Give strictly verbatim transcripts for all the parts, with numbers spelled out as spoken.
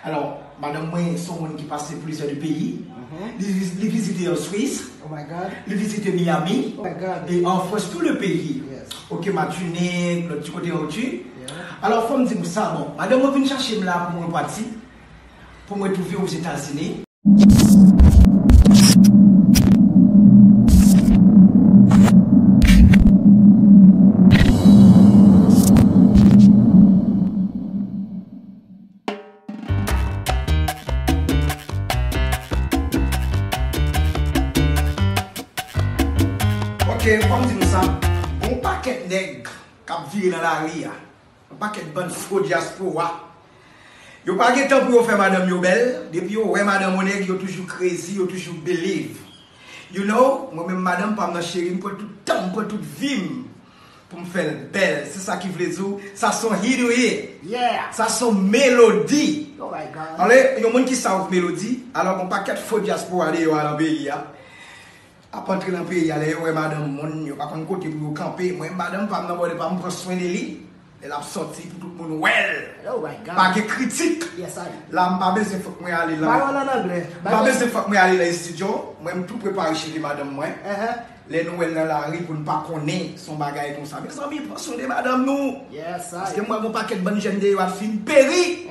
Alò, madanm mwen se yon moun ki pase plizyè de peyi. Li, li vizite an Swis, li vizite Miami, e an Frans, tou le peyi. Ok, Matinik, lòt ti kote an Ti. Alò, fò m di nou sa, bon, madanm mwen vin chache m la pou mwen pati, pou mwen twouve Ozetazini. Ok, fò m di nou sa. Gon pakèt nèg k ap vire nan lari a. Yon pakèt bann fo dyaspora. Yo pa gen tan pou yo fè madanm yo bèl. Depi yo wè madanm yon nèg, yo toujou crazy, yo toujou believe. You know, mwen menm madanm pa m nan cheri, m pran tout tan m, m pran tout vi m pou m fè l bèl. Se sa ki vle di w, sa se yon hit ou ye. Sa se yon melodi. Ale, yon moun ki sa w melodi, alò gon pakèt fo dyaspora deyò a nan peyi a. Ap antre nan peyi a, lè yo wè madanm moun, yo pa konn kote pou yo kanpe. Mwen, madanm pa m nan bòdè pa m, pran swen de li. Lè l ap sòti pou tout moun wè l. Pa gen kritik. La, m pa bezwen fòk mwen ale lan. M pa bezwen fòk mwen ale lan estidyo. Mwen, m tou prepare cheve madanm mwen. Lè nou wè l nan lari pou n pa konnen, se yon bagay konsa. Mezanmi, pran swen de madanm nou. Paske m wè gon pakèt bann jèn deyò ap fin peri.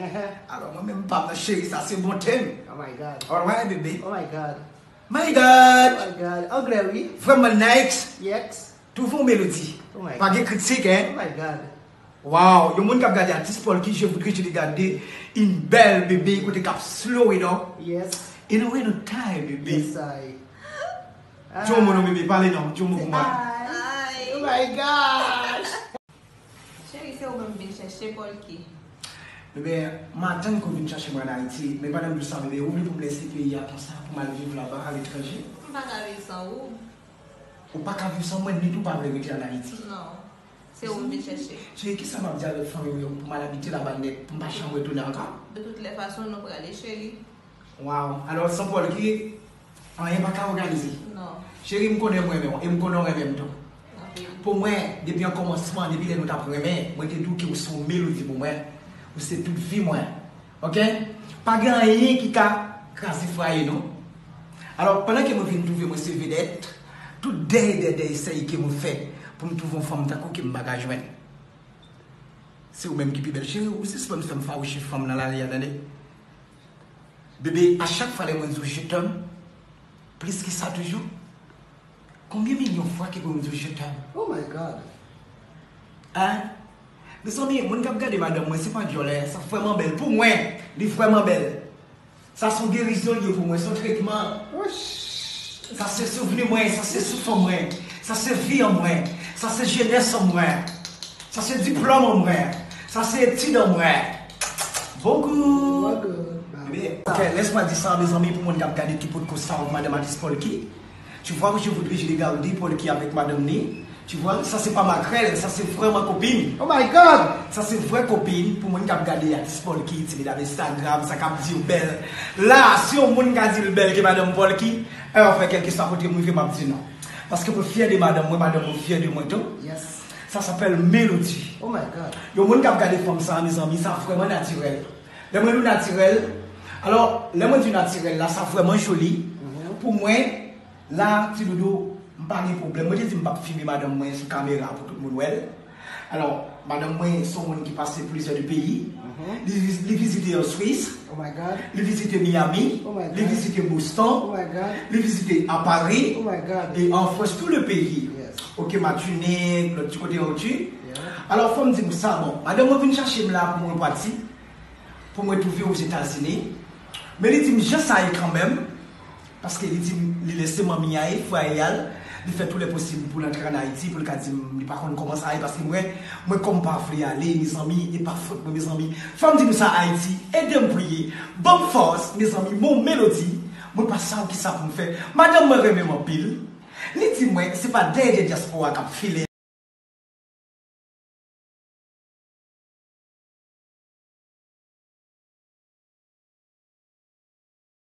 Alò, mwen menm, m pa m nan cheri, sa se bonte m. Alright, bebe. My God! Anglè, wi. Vrèman nice. Twouve yon melodi. Pa gen kritik, en. Wow, yon moun k ap gade atis Polky, je voudrais je te garde une belle bébé, kote k ap slow it up. In a way no time, bébé. Di yon mo non, bebe, pale non, di yon mo pou mwen. Cheri, se ou menm m vin chèche, Polky. Ebyen, m atann ke w vin chache mwen ann Ayiti, men pandan m di w sa, bebe, ou vle pou m lese peyi a konsa, pou m al viv laba, aletranje? M pa ka viv san ou. Ou pa ka viv san mwen, nèt ou pa vle rete ann Ayiti? Non. Se ou m vin chèche. Cheri, kisa m ap di avèk fanmi m yo pou m al abite laba nèt, pou m pa janm retounen ankò? De toutes les façons, nou prale, cheri. Wow. Alò, san Polky, anyen pa ka òganize. Non. Cheri, m konnen m renmen w, e m konnen w renmen m tou. Pou mwen, depi an kòmansman, depi lè nou t ap renmen, mwen te di w ke w se yon melodi pou mwen. Ou se tout vi mwen. Ok? Pa gen anyen ki ka kraze, fraye nou. Alò, pandan ke mwen vin twouve mwen se vedèt, tout dèy dèy dèy esèy ke mwen fè pou m twouve yon fanm tankou ke m pa ka jwenn. Se ou menm ki pi bèl. Cheri, ou sispann fè m fawouche fanm nan lari a, tande. Bebe, a chak fwa lè mwen di w je t'aime, plis ki sa toujou, konbyen milyon fwa ke pou m di w je t'aime? Oh my God! Hein? Mezanmi, moun k ap gade madanm mwen, se pa dyòlè, sa vrèman bèl. Pou mwen, li vrèman bèl. Sa se yon gerizon li ye pou mwen, se yon tretman. Sa se souvni mwen, sa se souf an mwen, sa se vi an mwen, sa se jenès an mwen, sa se diplòm an mwen, sa se etid an mwen. Bon gou! Ebyen, ok, laisse-moi dire ça, mezanmi, pou moun k ap gade ki potko sa, madanm atis Polky. Tu vois, je voudrais je te garde Polky avec madanm ni. Tu vois, sa se pa makrèl, sa se vrèman kopin. Oh my God! Sa se vrè kopin pou moun k ap gade atis Polky, ti medam Instagram, sa k ap di w bèl. La, si yon moun ka di l bèl ke madanm Polky, e anfen, kèlkeswa kote m rive, m ap di non. Paske mwen fyè de madanm mwen, madanm mwen fyè de mwen tou. Sa s'appelle melodi. Oh my God! Yon moun k ap gade fanm sa, mezanmi, sa vrèman natirèl. Lè mwen di w natirèl, alò, lè mwen di w natirèl la, sa vrèman joli. Pou mwen, la, ti doudou, m pa gen pwoblèm. Mwen te di m p ap filme madanm mwen sou kamera pou tout moun wè l. Alò, madanm mwen se yon moun ki pase plizyè de peyi. Li, li vizite an Swis, li vizite Miami, li vizite Boston, li vizite a Paris, e an Frans, tou le peyi. Ok, Matinik, lòt ti kote an Ti. Alò, fò m di nou sa, bon, madanm mwen vin chache m la pou mwen pati, pou mwen twouve Ozetazini. Men li di m jan sa ye kanmenm, paske li di m li lese manmi a e fraye a l, li fè tou lè posib pou l antre ann Ayiti, pou l ka di m li pa konn kòman sa ye, paske mwen, mwen kòm pa vle ale, mezanmi, e pa fòt mwen, mezanmi. Fò m di nou sa, Ayiti, ede m priye, ban m fòs, mezanmi, bon melodi, mwen pa sav kisa pou m fè. Madanm mwen renmen m anpil. Li di mwen, se pa dèyè dyaspora k ap file.